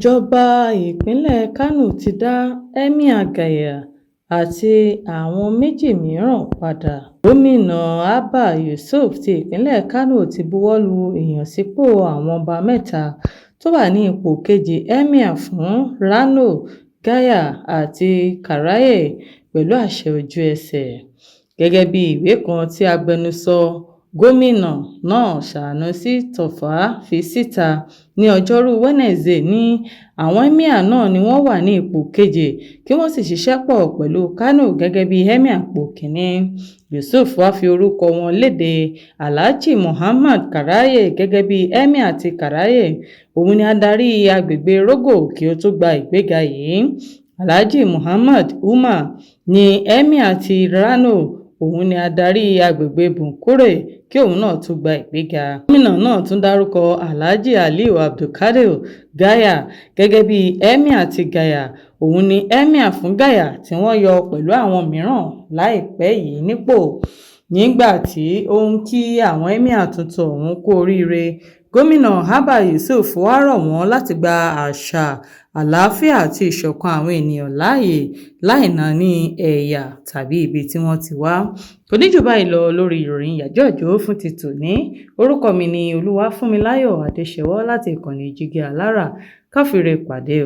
Ìjọba ìpínlẹ̀ Kánò ti dá Emir Gaya àti àwọn méjì mìíràn padà. Gómìnà Abba Yusuf ti ìpínlẹ̀ Kánò ti buwọ́ lu ìyànsípò àwọn ọba mẹ́ta tó wà ní ipò kejì Emir fún Rano, Gaya àti Karaye pẹ̀lú àṣẹ ojú-ẹsẹ̀, gẹ́gẹ́ bí ìwé kan tí agbẹnusọ gómìnà náà Sanusi Tofa fi síta ní Ọjọ́rú Wenesdè ní àwọn emir náà ni wọ́n wà ní ipò keje kí wọ́n sì ṣiṣẹ́ pọ̀ pẹ̀lú Kánò gẹ́gẹ́ bí emir ipò kìíní. Yusuf wá fi orúkọ wọn lédè Alhaji Muhammad Karaye gẹ́gẹ́ bí emir ti Karaye, òun ni adarí agbègbè Rogo kí ó tó gba ìgbéga yìí. Alhaji Muhammad Umar ní emir ti Rano, òun ni adarí agbègbè Bunkure kí òun náà tó gba ìgbéga. Gómìnà náà tún dárúkọ Alhaji Aliyu Abdulkadir Gaya gẹ́gẹ́ bí emir ti Gaya, òun ni emir fún Gaya tí wọ́n yọ pẹ̀lú àwọn mìíràn láìpẹ́ yìí nípò. Nígbà tí ó ń kí àwọn emir tuntun ọ̀hún kú oríire, Gómìnà Abba Yusuf wàá rọ̀ wọ́n láti gba àṣà àlàáfíà àti ìṣọ̀kan àwọn ènìyàn láàyè láì náání ẹ̀yà tàbí ibi tí wọ́n ti wá. Kò ní jù báyìí lọ lórí ìròyìn yàjóyàjó fún ti tòní. Orúkọ mi ni Olúwafúnmiláyọ̀ Adéṣẹwọ̀ láti ìkànnì Jígí Alára. Ká fire pàdé o.